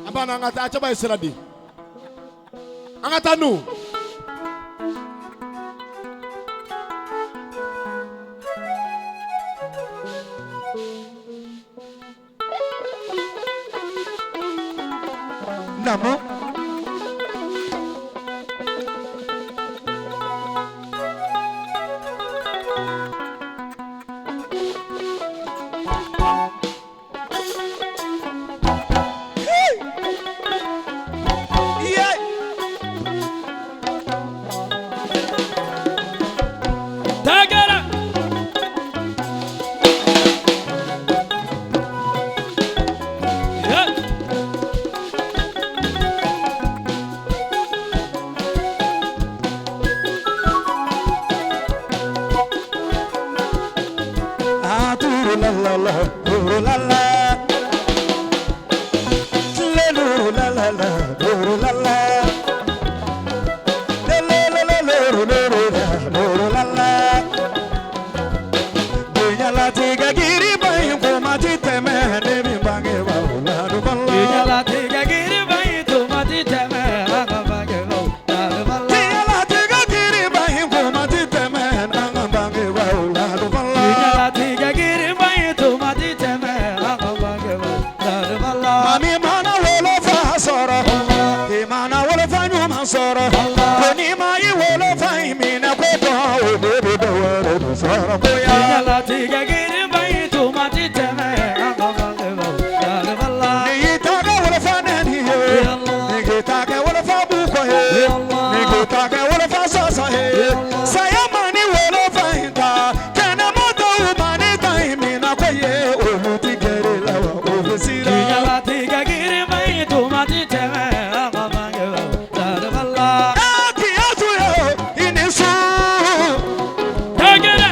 A banna, an ka taa. Cɛba ye sira di, an ka taa nu. Naamu. Yeah. Tagara. Yeah. Ah, turu la la la, turu la la. Tile luru la la la, luru la la. Le le le le luru luru la, luru la la. Diɲɛlatigɛ kiriba in kuma ti tɛmɛ ne min bangebaaw la duba la. Diɲɛlatigɛ kiriba in tuma ti tɛmɛ an ka bangebaaw la duba la. Diɲɛlatigɛ kiriba in kuma ti tɛmɛ an ka bangebaaw la duba la. Diɲɛlatigɛ kiriba in tuma ti tɛmɛ an ka bangebaaw la duba la. Mami mana wolofa sɔrɔ, i mana wolofa ɲuman sɔrɔ, ko n'i ma i wolofa in minɛ ko dɔn, o de bɛ dɔ wɛrɛ de sɔrɔ koya. Diɲɛlatigɛ kiriba in tuma ti tɛmɛ an ka bangebaaw la duba la. N'i y'i ta kɛ wolofa nɛni ye, n'i k'i ta kɛ wolofa bukɔ ye, n'i k'i ta kɛ wolofa sɔsɔ ye, saya ma ni wolofa in ta, kɛnɛma tɔw ma ni ta in minɛ ko ye, olu ti gɛrɛ la wa o bɛ siran. Diɲɛlatigɛ kiriba in tuma ti tɛmɛ an ka bangebaaw la duba la. Ɛ kiyatu ye, i ni su. Tagara.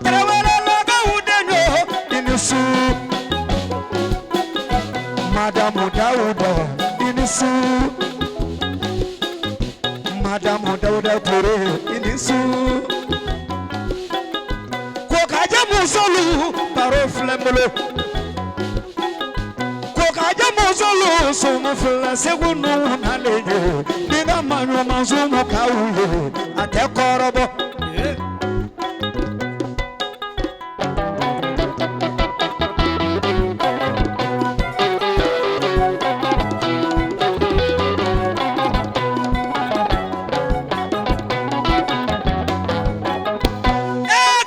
Tarawelelakaw den yo, i ni su. Madamu Dawuda, i ni su. Madamu Dawuda Ture, i ni su. Kokajɛ musolu, baro filɛ n bolo. Kokajɛ musolu, sumu filɛ Segu n'u nalen ye. Ni ka maɲuman sumu k'aw ye, a tɛ kɔrɔbɔ.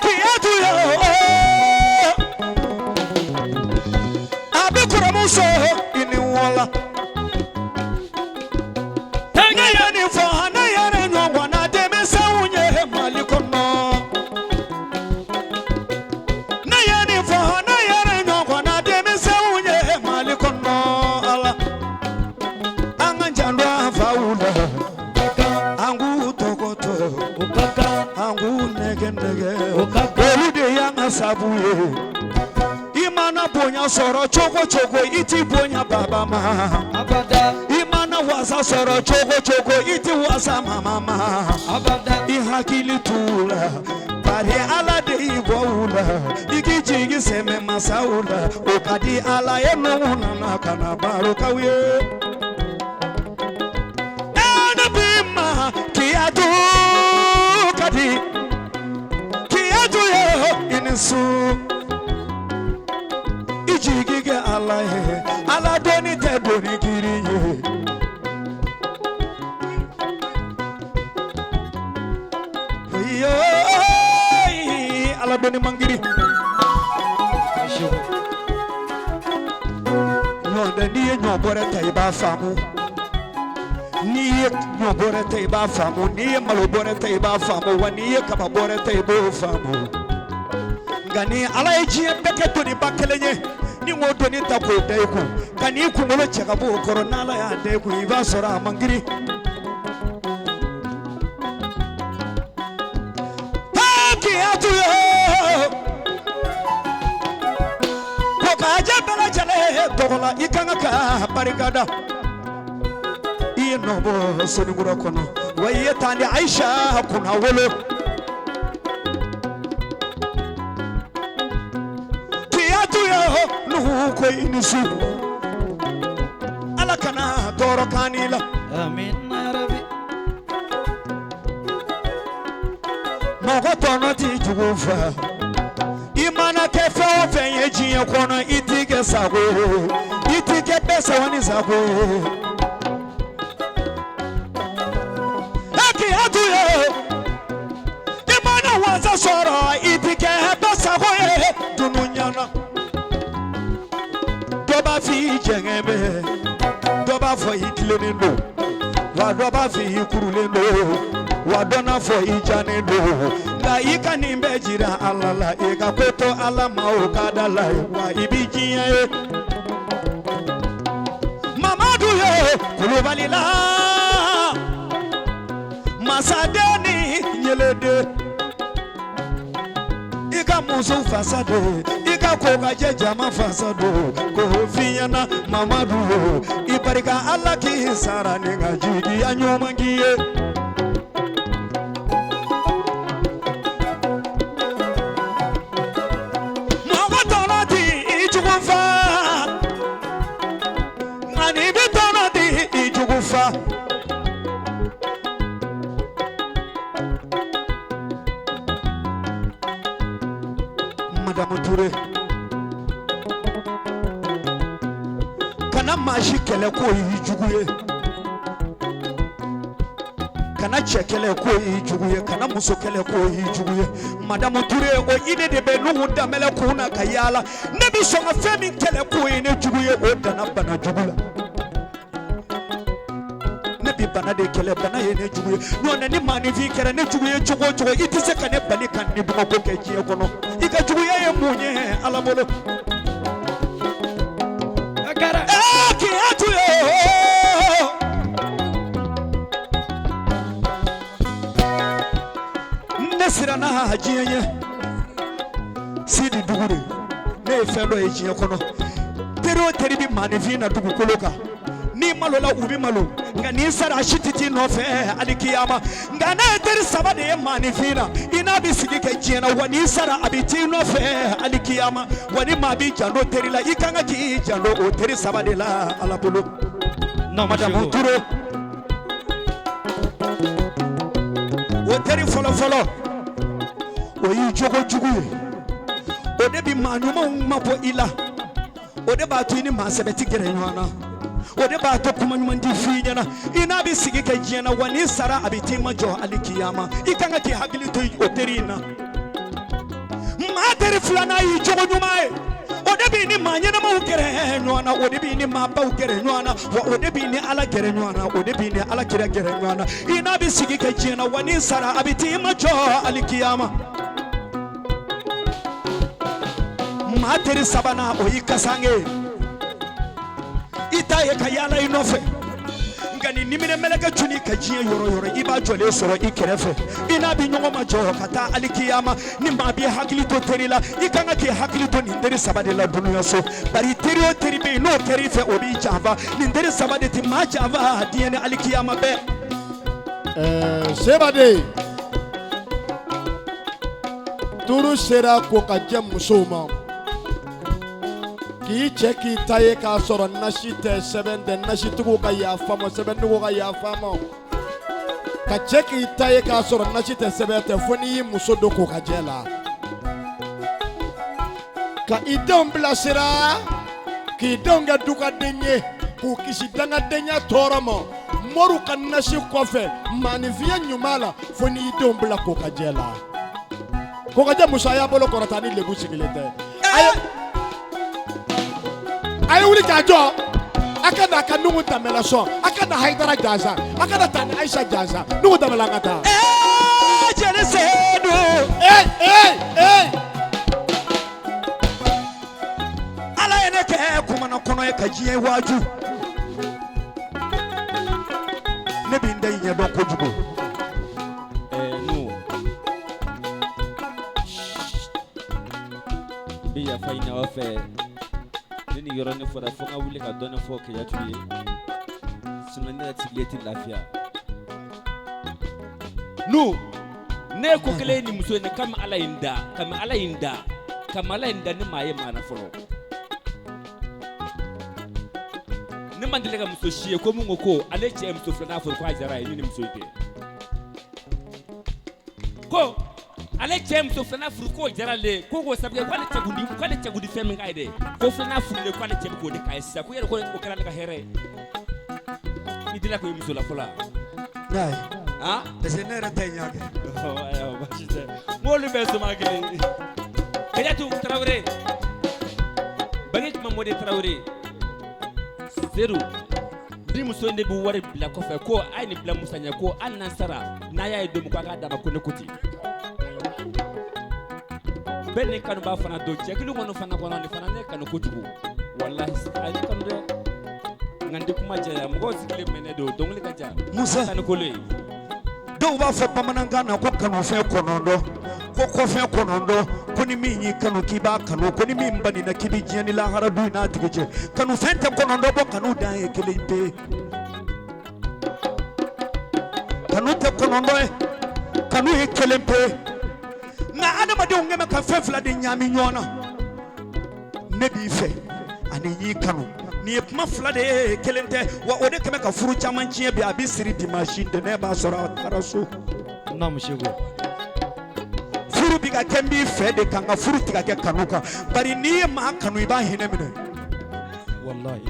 Kiyatu yo, a bɛ kɔrɔmuso i ni wala. Ne ye nin fɔ ne yɛrɛ ɲɔgɔnna denmisɛnw ye Mali kɔnɔ. Ne ye nin fɔ ne yɛrɛ ɲɔgɔnna denmisɛnw ye Mali kɔnɔ. Ala, an ka janto an faw la, an k'u tɔgɔtɔ, an k'u nɛgɛ nɛgɛ. Olu de y'an ka sabu ye. I mana bonya sɔrɔ cogo cogo, i ti bonya baba ma. Abada. I mana wasa sɔrɔ cogo cogo, i ti wasa mama ma. Abada. I hakili t'u la, bari Ala de y'i bɔ u la. I k'i jigi sɛmɛ masaw la, o ka di Ala ye. N'u nana ka na baro k'aw ye. Ne b'i ma kiyatu ka di kiyatu ye, i ni su. I jigi kɛ Ala ye, Ala dɔnni tɛ doni girin ye. Yo, Ala dɔnni man girin. Ɲɔntɛ, n'i ye ɲɔ bɔrɛ ta, i b'a faamu. N'i ye ɲɔ bɔrɛ ta, i b'a faamu. N'i ye malo bɔrɛ ta, i b'a faamu. Wa n'i ye kaba bɔrɛ ta, i b'o faamu. Nka ni Ala ye diɲɛ bɛɛ kɛ doniba kelen ye, ni k'o doni ta k'o da i kun, ka n'i kunkolo cɛ ka bɔ o kɔrɔ, n'Ala y'a da i kun, i b'a sɔrɔ a man girin. Kiyatu yo, ko k'a jɛ bɛɛ lajɛlen tɔgɔ la, i kan ka barika da. I ye nɔ bɔ Sonikura kɔnɔ, wa i ye taa ni Ayisa kunna wolo. Kiyatu yo, Nuhu ko i ni su. Ala kana tɔɔrɔ k'an n'i la. Amina yarabi. Mɔgɔ tɔnɔ t'i jugu fɛ. I mana kɛ fɛn o fɛn ye diɲɛ kɔnɔ, i t'i kɛ sago ye, i t'i kɛ bɛɛ sago ni sago ye. E k'i tu ye, i mana wasa sɔrɔ, i t'i kɛ bɛɛ sago ye dunuya na. Dɔ b'a f'i jɛngɛ bɛ, dɔ b'a fɔ i tilennen don, wa dɔ b'a fɔ i kurulen don, wa dɔ n'a fɔ i jannen don. Nka i ka nin bɛɛ jira Ala la, i ka ko to Ala ma, o ka da la ye, wa i b'i diɲɛ ye. Mamadu ye Kulubali la masaden ni ɲeleden, i ka muso fasa don, i ka ko ka jɛ jama fasa don, k'o f'i ɲɛna. Mamadu, i barika Ala k'i sara ni ka jigiya ɲuman k'i ye. Mɔgɔ tɔnɔ ti i jugu fa, nka n'i bɛ tɔnɔ ti i jugu fa. Madamu Ture, kana maa si kɛlɛ k'o y'i jugu ye, kana cɛ kɛlɛ k'o y'i jugu ye, kana muso kɛlɛ k'o y'i jugu ye. Madamu Ture, o idée de bɛ Nuhu Danbɛlɛ kun na ka yaala. Ne bɛ sɔn ka fɛn min kɛlɛ k'o ye ne jugu ye, o danna bana jugu la. Ne bi bana de kɛlɛ, bana ye ne jugu ye. N'o tɛ, ni maaninfin kɛra ne jugu ye cogo o cogo, i tɛ se ka ne bali ka ni duman ko kɛ diɲɛ kɔnɔ. I ka juguya ye mun ye Ala bolo? A kɛra. Ee, kiyatu ye. Ne siranna diɲɛ ɲɛ, Sidi Dugure. Ne ye fɛn dɔ ye diɲɛ kɔnɔ: teri o teri bɛ maaninfin na dugukolo kan, n'i malola, u bɛ malo, nka n'i sara, a si tɛ t'i nɔfɛ alikiyama. Nka ne ye teri saba de ye maaninfin na, i n'a bɛ sigi kɛ diɲɛ na, wa n'i sara, a bɛ t'i nɔfɛ alikiyama. Wa ni maa b'i janto teri la, i kan ka k'i janto o teri saba de la Ala bolo. Non, Madamu monsieur. Ture, o teri fɔlɔ fɔlɔ, o y'i jogo jugu ye. O de bi maa ɲumanw mabɔ i la, o de b'a to i ni maa sɛbɛ ti gɛrɛ ɲɔgɔn na, o de b'a to kuma ɲuman ti f'i ɲɛna. I n'a bɛ sigi kɛ diɲɛ na, wa n'i sara, a bɛ t'i ma jɔ alikiyama. I kan ka k'i hakili to o teri in na. Maa teri filanan y'i jogo ɲuman ye. O de b'i ni maa ɲɛnamaw gɛrɛ ɲɔgɔn na, o de b'i ni maabaw gɛrɛ ɲɔgɔn na, wa o de b'i ni Ala gɛrɛ ɲɔgɔn na, o de b'i ni Ala kira gɛrɛ ɲɔgɔn na. I n'a bɛ sigi kɛ diɲɛ na, wa n'i sara, a bɛ t'i ma jɔ alikiyama. Maa teri sabanan, o y'i kasange ye. I t'a ye ka yaala i nɔfɛ, nka ni niminɛ mɛlɛkɛ cun'i ka diɲɛ yɔrɔ yɔrɔ, i b'a jɔlen sɔrɔ i kɛrɛfɛ. I n'a bɛ ɲɔgɔn ma jɔ ka taa alikiyama. Ni maa b'i hakili to teri la, i kan ka k'i hakili to nin teri saba de la dunuya so. Bari teri o teri bɛ yen, n'o kɛr'i fɛ, o b'i janfa. Nin teri saba de ti maa janfa diɲɛ ni alikiyama bɛɛ. Ɛɛ, Sebaden turu sera ko ka jɛ musow ma k'i cɛ k'i ta ye k'a sɔrɔ nasi tɛ, sɛbɛn tɛ. Nasitigiw ka yafa ma, sɛbɛntigiw ka yafa ma. Ka cɛ k'i ta ye k'a sɔrɔ nasi tɛ, sɛbɛn tɛ, fo n'i y'i muso don ko ka jɛ la, ka i denw bilasira, k'i denw kɛ dugaden ye, k'u kisi dangadenya tɔɔrɔ ma. Moriw ka nasi kɔfɛ, maaninfinya ɲuman la, fo n'i y'i denw bila ko ka jɛ la. Ko ka jɛ muso, a y'a bolo kɔrɔta ni lebu sigilen tɛ. A ye wuli k'a jɔ. A ka na a ka Nuhu Danbɛlɛ sɔn, a ka na Hayidara jansa, a ka na taa ni Ayisa jansa. Nuhu Danbɛlɛ, an ka taa. Ee, jeli Sedu. Ee, ee, ee! Ala ye ne kɛ kumana kɔnɔ ye ka diɲɛ waaju. Ne bɛ n da in ɲɛdɔn kojugu. Ɛɛ, nu n bɛ yafa ɲini aw fɛ ne ni yɔrɔnin fɔra, fo n ka wuli ka dɔɔnin fɔ Kejatu ye, sinon ne yɛrɛ sigilen tɛ lafiya. Nu, ne ye ko kelen ye nin muso in na. Kami Ala ye n da, kami Ala ye n da, kami Ala ye n da, ne maa ye maa na fɔlɔ. Ne ma deli ka muso si ye ko mun ko ko ale cɛ ye muso filanan furu k'a diyara a ye ni nin muso in tɛ. Ko ale cɛ ye muso filanan furu k'o diyara ale ye, ko k'o sabu kɛ k'ale cɛ kun di, k'ale cɛ kun di fɛn min k'a ye dɛ, ko filanan furulen k'ale cɛ bɛ k'o de k'a ye sisan, ko yɛrɛ ko o kɛra ale ka hɛrɛ ye. I delila k'o ye muso la fɔlɔ wa? Ne y'a ye. Han? Parce que ne yɛrɛ ta in y'a kɛ. Ayiwa, baasi tɛ. N k'olu bɛɛ soma kelen. Kajatu Tarawele, Bange tuma Mɔden Tarawele, Sedu, ni muso in de bɛ wari bila kɔfɛ ko a ye nin bila Musa ɲɛ, ko hali n'an sara n'a y'a ye don min ko a k'a d'a ma, ko ne ko ten. Bɛɛ ni kanuba fana don jɛkulu kɔnɔ fana kɔnɔ, nin fana ne kanu kojugu, walahi a ye ne kanu dɛ, nka n tɛ kuma caya, mɔgɔw sigilen bɛ ne don, dɔnkili ka ca. Musa. Kanu kolo ye. Dɔw b'a fɔ bamanankan na ko kanufɛn kɔnɔntɔn, ko kɔfɛn kɔnɔntɔn, ko ni min y'i kanu k'i b'a kanu, ko ni min banina k'i bɛ diɲɛ ni lahara dun i n'a tigi cɛ. Kanufɛn tɛ kɔnɔntɔn bɔ, kanu dan ye kelen pe. Kanu tɛ kɔnɔntɔn ye, kanu ye kelen pe. Nka adamadenw kɛmɛ ka fɛn fila de ɲaami ɲɔgɔn na, ne b'i fɛ ani n y'i kanu. Nin ye kuma fila de ye, kelen tɛ. Wa o de kɛmɛ ka furu caman tiɲɛ bi. A bɛ siri dimanche, ntɛnɛn b'a sɔrɔ a taara so. Naamu Seko. Furu bi ka kɛ n b'i fɛ de kan, nka furu tɛ ka kɛ kanu kan. Bari n'i ye maa kanu, i b'a hinɛ minɛ. Walahi.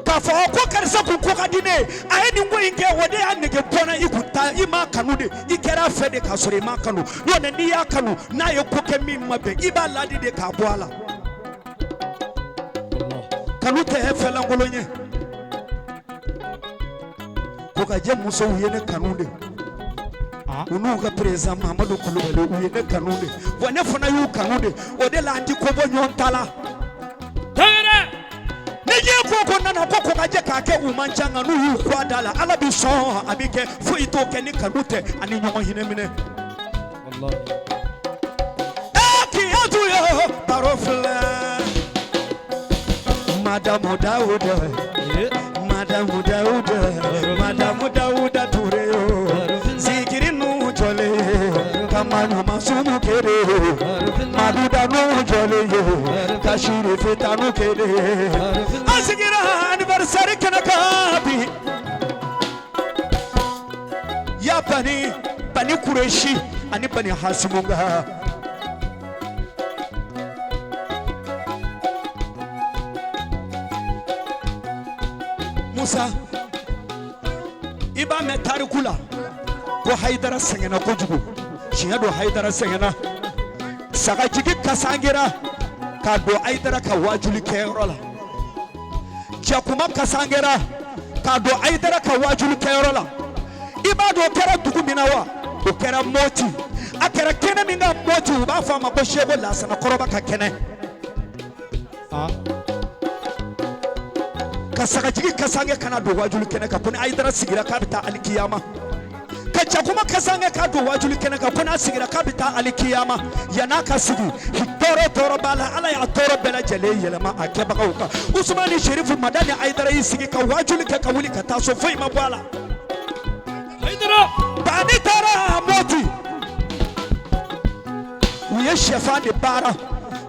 K'a fɔ ko karisa kun ko ka di ne ye, a ye nin ko in kɛ, o de y'a nege bɔ n na. I kun ta, i m'a kanu de, i kɛra a fɛ de k'a sɔrɔ i m'a kanu. N'o tɛ n'i y'a kanu, n'a ye ko kɛ min ma bɛn, i b'a ladi de k'a bɔ a la. Kanu tɛ fɛn lankolon ye. Kokajɛ musow ye ne kanu de, u n'u ka président Mamadu Kulubali, u ye ne kanu de, wa ne fana y'u kanu de. O de la an ti ko bɔ ɲɔgɔn ta la. Ni diɲɛ ko ko nana ko Kokajɛ k'a kɛ, u man ca, nka n'u y'u kɔ a da la, Ala bi sɔn, a bi kɛ. Foyi t'o kɛ ni kanu tɛ ani ɲɔgɔn hinɛ minɛ. Ee Kiyatu ye baro filɛ. Madamu Dawuda, Madamu Dawuda, Madamu Dawuda Ture yo. Zikiri nu jɔlen, kama ɲuman sumu kere. Maduda nu jɔlen yo, kasiri fitanu kere. An sigira anniversaire kɛnɛ kan bi. Ya bani, bani Kureshi ani bani Hasimunga. Musa, i b'a mɛn tariku la ko Hayidara sɛgɛnna kojugu. Tiɲɛ don, Hayidara sɛgɛnna. Sagajigi kasankera k'a don Hayidara ka wajuli kɛyɔrɔ la. Jakuma kasankera k'a don Hayidara ka wajuli kɛyɔrɔ la. I b'a dɔn o kɛra dugu min na wa? O kɛra Moti. A kɛra kɛnɛ min kan Moti, u b'a fɔ a ma ko Seko Lasana Kɔrɔba ka kɛnɛ. Ka sagajigi kasange kana don wajuli kɛnɛ kan, ko ni Hayidara sigira k'a bɛ taa alikiyama. Ka jakuma kasange k'a don wajuli kɛnɛ kan, ko n'a sigira k'a bɛ taa alikiyama. Yann'a ka sigi, tɔɔrɔ tɔɔrɔ b'a la, Ala y'a tɔɔrɔ bɛɛ lajɛlen yɛlɛma a kɛbagaw kan. Usumani Serifu Madani Hayidara y'i sigi ka wajuli kɛ ka wuli ka taa so, foyi ma bɔ a la. Hayidara. Bani taara Moti, u ye sɛfan de baara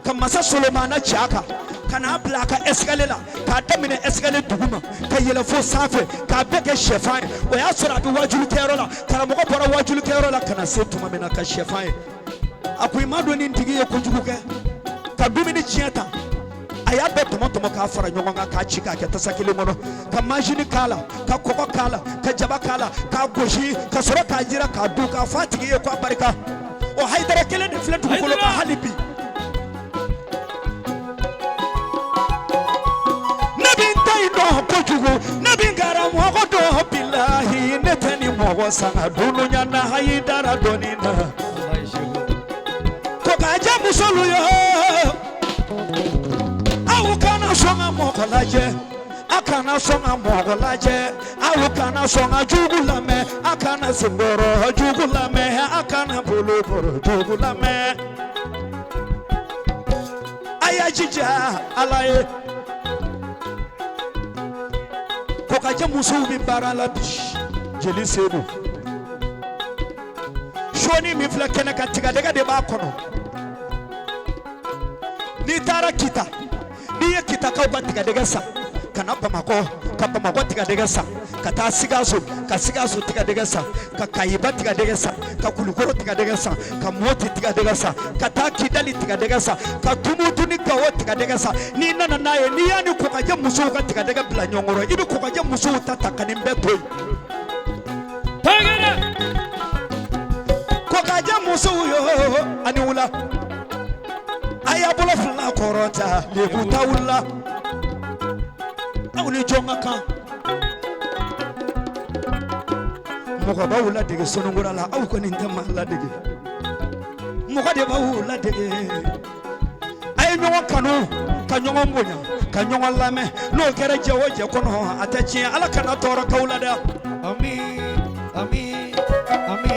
ka masa Solomana ci a kan, ka n'a bila a ka escalier la, k'a daminɛ escalier duguma ka yɛlɛ fo sanfɛ, k'a bɛɛ kɛ sɛfan ye. O y'a sɔrɔ a bɛ wajuli kɛyɔrɔ la. Karamɔgɔ bɔra wajuli kɛyɔrɔ la ka na se tuma min na ka sɛfan ye, a ko i m'a dɔn nin tigi ye kojugu kɛ ka dumuni tiɲɛ ta. A y'a bɛɛ tɔmɔ tɔmɔ k'a fara ɲɔgɔn kan, k'a ci k'a kɛ tasa kelen kɔnɔ, ka manjini k'a la, ka kɔgɔ k'a la, ka jaba k'a la, k'a gosi ka sɔrɔ k'a jira k'a dun, k'a fɔ a tigi ye k'a barika. O Hayidara kelen de filɛ dugukolo kan hali bi. Ne bɛ n ta in dɔn kojugu, ne bɛ n karamɔgɔ dɔn, bilahi ne tɛ ni mɔgɔ sanga dunuya na Hayidara dɔnni na. Kokajɛ musolu ye, aw kana sɔn ka mɔgɔ lajɛ, a kana sɔn ka mɔgɔ lajɛ, aw kana sɔn ka jugu lamɛn, a kana senkɔrɔ jugu lamɛn, a kana bolokɔrɔ jugu lamɛn. A y'a jija Ala ye. Kokajɛ musow bɛ baara la bi. Jeli Sedu, sɔɔni min filɛ kɛnɛ kan, tigadɛgɛ de b'a kɔnɔ. N'i taara Kita, n'i N'i ye Kitakaw ka tigadɛgɛ san ka na Bamakɔ, ka Bamakɔ tigadɛgɛ san ka taa Sikaso, ka Sikaso tigadɛgɛ san ka Kayiba tigadɛgɛ san ka Kulukoro tigadɛgɛ san ka Moti tigadɛgɛ san ka taa Kidali tigadɛgɛ san ka Tumutu ni Gawo tigadɛgɛ san, n'i nana n'a ye, n'i y'a ni Kɔkajɛ musow ka tigadɛgɛ bila ɲɔgɔn kɔrɔ, i bɛ Kɔkajɛ musow ta ta ka nin bɛɛ to yen. Kɔkajɛ musow yo ani wula, a y'a bolo fila kɔrɔta, lebu t'aw la, aw ni jɔn ka kan? Mɔgɔ b'aw ladege sununkura la, aw kɔni tɛ maa ladege, mɔgɔ de b'aw ladege. A ye ɲɔgɔn kanu, ka ɲɔgɔn bonya, ka ɲɔgɔn lamɛn. N'o kɛra jɛ o jɛ kɔnɔ, a tɛ tiɲɛ. Ala kana tɔɔrɔ k'aw la dɛ. Ami, ami, ami.